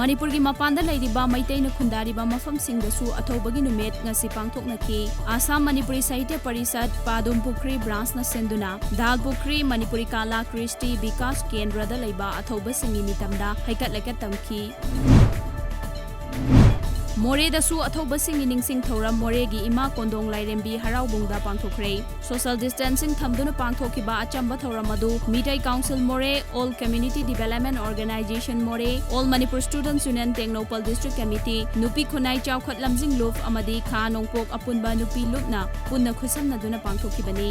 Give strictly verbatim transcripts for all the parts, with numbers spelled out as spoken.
ꯃꯅꯤꯄꯨꯔꯒꯤ ꯃꯄꯥꯟꯗ ꯂꯩꯔꯤꯕ ꯃꯩꯇꯩꯅ ꯈꯨꯟꯗꯥꯔꯤꯕ ꯃꯐꯝꯁꯤꯡꯗꯁꯨ ꯑꯊꯧꯕꯒꯤ ꯅꯨꯃꯤꯠ ꯉꯁꯤ ꯄꯥꯡꯊꯣꯛꯅꯈꯤ꯫ ꯑꯁꯥꯝ ꯃꯅꯤꯄꯨꯔꯤ ꯁꯥꯍꯤꯇ꯭ꯌ ꯄꯔꯤꯁꯠ, ꯄꯥꯗꯨꯝ ꯄꯨꯈ꯭ꯔꯤ branch ꯅ ꯁꯤꯟꯗꯨꯅ ꯗꯥꯜ ꯄꯨꯈ꯭ꯔꯤ ꯃꯅꯤꯄꯨꯔꯤ ꯀꯥꯂꯥ ꯀ꯭ꯔꯤꯁꯇꯤ ꯕꯤꯀꯥꯁ ꯀꯦꯟꯗ꯭ꯔꯗ ꯂꯩꯕ ꯑꯊꯧꯕꯁꯤꯡꯒꯤ ꯃꯤꯇꯝꯗ ꯍꯩꯀꯠ ꯂꯩꯀꯠ ꯇꯝꯈꯤ꯫ ꯃꯣꯔꯦꯗꯁꯨ ꯑꯊꯧꯕꯁꯤꯡꯒꯤ ꯅꯤꯡꯁꯤꯡ ꯊꯧꯔꯝ ꯃꯣꯔꯦꯒꯤ ꯏꯃꯥ ꯀꯣꯟꯗꯣꯡ ꯂꯥꯏꯔꯦꯝꯕꯤ ꯍꯔꯥꯎꯕꯨꯡꯗ ꯄꯥꯡꯊꯣꯛꯈ꯭ꯔꯦ꯫ Social distancing ꯊꯝꯗꯨꯅ ꯄꯥꯡꯊꯣꯛꯈꯤꯕ ꯑꯆꯝꯕ ꯊꯧꯔꯝ ꯑꯗꯨ ꯃꯤꯇꯩ Council ꯃꯣꯔꯦ, All Community Development Organisation ꯃꯣꯔꯦ, All Manipur Students Union Tengnoupal District Committee, ꯅꯨꯄꯤ ꯈꯨꯟꯅꯥꯏ ꯆꯥꯎꯈꯠ ꯂꯝꯖꯤꯡ ꯂꯨꯞ ꯑꯃꯗꯤ ꯈꯥ ꯅꯣꯡꯄꯣꯛ ꯑꯄꯨꯟꯕ ꯅꯨꯄꯤ ꯂꯨꯞꯅ ꯄꯨꯟꯅ ꯈꯨꯠꯁꯝꯅꯗꯨꯅ ꯄꯥꯡꯊꯣꯛꯈꯤꯕꯅꯤ꯫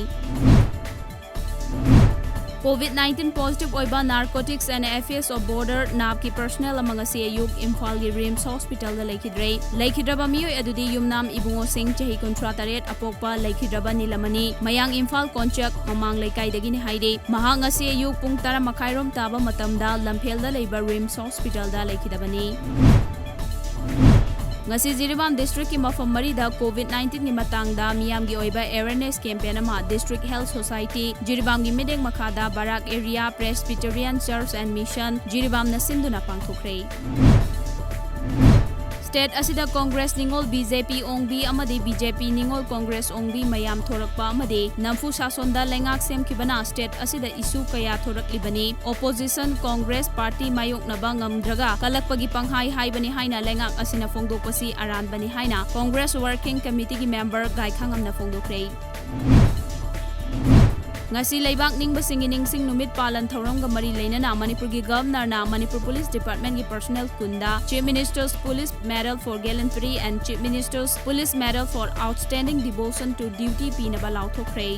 COVID nineteen positive ꯑꯣꯏꯕ Narcotics and Affairs of Border, NAB ꯀꯤ personnel ꯑꯃ ꯉꯁꯤ ꯑꯌꯨꯛ ꯏꯝꯐꯥꯜꯒꯤ RIMS Hospital ꯗ ꯂꯩꯈꯤꯗ꯭ꯔꯦ꯫ ꯂꯩꯈꯤꯗ꯭ꯔꯕ ꯃꯤꯑꯣꯏ ꯑꯗꯨꯗꯤ ꯌꯨꯝꯅꯥꯝ ꯏꯕꯨꯡꯉꯣꯁꯤꯡ, ꯆꯍꯤ ꯀꯨꯟꯊ꯭ꯔꯥ ꯇꯔꯦꯠ, ꯑꯄꯣꯛꯄ ꯂꯩꯈꯤꯗ꯭ꯔꯕ ꯅꯤꯂꯃꯅꯤ, ꯃꯌꯥꯡ ꯏꯝꯐꯥꯜ ꯀꯣꯟꯆꯛ ꯃꯃꯥꯡ ꯂꯩꯀꯥꯏꯗꯒꯤꯅꯤ ꯍꯥꯏꯔꯤ꯫ ꯃꯍꯥꯛ ꯉꯁꯤ ꯑꯌꯨꯛ ꯄꯨꯡ ꯇꯔꯥ ꯃꯈꯥꯏꯔꯣꯝ ꯇꯥꯕ ꯃꯇꯝꯗ ꯂꯝꯐꯦꯜꯗ ꯂꯩꯕ RIMS Hospital ꯗ ꯂꯩꯈꯤꯗꯕꯅꯤ꯫ ꯉꯁꯤ ꯖꯤꯔꯤꯕꯥꯝ district ꯀꯤ ꯃꯐꯝ ꯃꯔꯤꯗ COVID nineteen ꯒꯤ ꯃꯇꯥꯡꯗ ꯃꯤꯌꯥꯝꯒꯤ ꯑꯣꯏꯕ awareness campaign ꯑꯃ District Health Society, ꯖꯤꯔꯤꯕꯥꯝꯒꯤ ꯃꯤꯠꯌꯦꯡ ꯃꯈꯥꯗ ꯕꯔꯥꯛ Area Presbyterian Church and Mission, ꯖꯤꯔꯤꯕꯥꯝꯅ ꯁꯤꯟꯗꯨꯅ ꯄꯥꯡꯊꯣꯛꯈ꯭ꯔꯦ꯫ State ꯑꯁꯤꯗ Congress ꯅꯤꯉꯣꯜ BJP ꯑꯣꯡꯕꯤ ꯑꯃꯗꯤ BJP ꯅꯤꯉꯣꯜ Congress ꯑꯣꯡꯕꯤ ꯃꯌꯥꯝ ꯊꯣꯔꯛꯄ ꯑꯃꯗꯤ ꯅꯝꯐꯨ ꯁꯥꯁꯣꯟꯗ ꯂꯩꯉꯥꯛ ꯁꯦꯝꯈꯤꯕꯅ state ꯑꯁꯤꯗ issue ꯀꯌꯥ ꯊꯣꯔꯛꯂꯤꯕꯅꯤ꯫ Opposition Congress party ꯃꯥꯌꯣꯛꯅꯕ ꯉꯝꯗ꯭ꯔꯒ ꯀꯜꯂꯛꯄꯒꯤ ꯄꯪꯍꯥꯏ ꯍꯥꯏꯕꯅꯤ ꯍꯥꯏꯅ ꯂꯩꯉꯥꯛ ꯑꯁꯤꯅ ꯐꯣꯡꯗꯣꯛꯄꯁꯤ ꯑꯔꯥꯟꯕꯅꯤ ꯍꯥꯏꯅ Congress Working Committee ꯒꯤ member ꯒꯥꯏꯈꯥꯉꯝꯅ ꯐꯣꯡꯗꯣꯛꯈ꯭ꯔꯦ꯫ ꯉꯁꯤ ꯂꯩꯕꯥꯛ ꯅꯤꯡꯕꯁꯤꯡꯒꯤ ꯅꯤꯡꯁꯤꯡ ꯅꯨꯃꯤꯠ ꯄꯥꯂꯟ ꯊꯧꯔꯝꯒ ꯃꯔꯤ ꯂꯩꯅꯅ ꯃꯅꯤꯄꯨꯔꯒꯤ Governor ꯅ ꯃꯅꯤꯄꯨꯔ Police Department ꯒꯤ personnel ꯀꯨꯟꯗ Chief Minister's Police Medal for Gallantry and Chief Minister's Police Medal for Outstanding Devotion to Duty ꯄꯤꯅꯕ ꯂꯥꯎꯊꯣꯛꯈ꯭ꯔꯦ꯫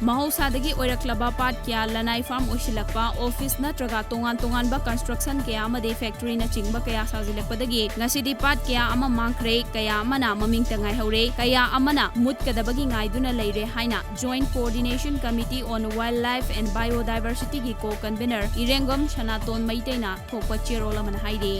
ꯃꯍꯧꯁꯥꯗꯒꯤ ꯑꯣꯏꯔꯛꯂꯕ ꯄꯥꯠ ꯀꯌꯥ ꯂꯅꯥꯏ farm ꯑꯣꯏꯁꯤꯜꯂꯛꯄ, office ꯅꯠꯇ꯭ꯔꯒ ꯇꯣꯉꯥꯟ ꯇꯣꯉꯥꯟꯕ construction ꯀꯌꯥ ꯑꯃꯗꯤ factory ꯅꯆꯤꯡꯕ ꯀꯌꯥ ꯁꯥꯖꯤꯜꯂꯛꯄꯗꯒꯤ ꯉꯁꯤꯗꯤ ꯄꯥꯠ ꯀꯌꯥ ꯑꯃ ꯃꯥꯡꯈ꯭ꯔꯦ, ꯀꯌꯥ ꯑꯃꯅ ꯃꯃꯤꯡꯇ ꯉꯥꯏꯍꯧꯔꯦ, ꯀꯌꯥ ꯑꯃꯅ ꯃꯨꯠꯀꯗꯕꯒꯤ ꯉꯥꯏꯗꯨꯅ ꯂꯩꯔꯦ ꯍꯥꯏꯅ Joint Coordination Committee on Wildlife and Biodiversity ꯒꯤ co-convenor ꯏꯔꯦꯡꯕꯝ ꯁꯅꯥꯇꯣꯟ ꯃꯩꯇꯩꯅ ꯊꯣꯛꯄ ꯆꯦꯔꯣꯜ ꯑꯃꯅ ꯍꯥꯏꯔꯤ꯫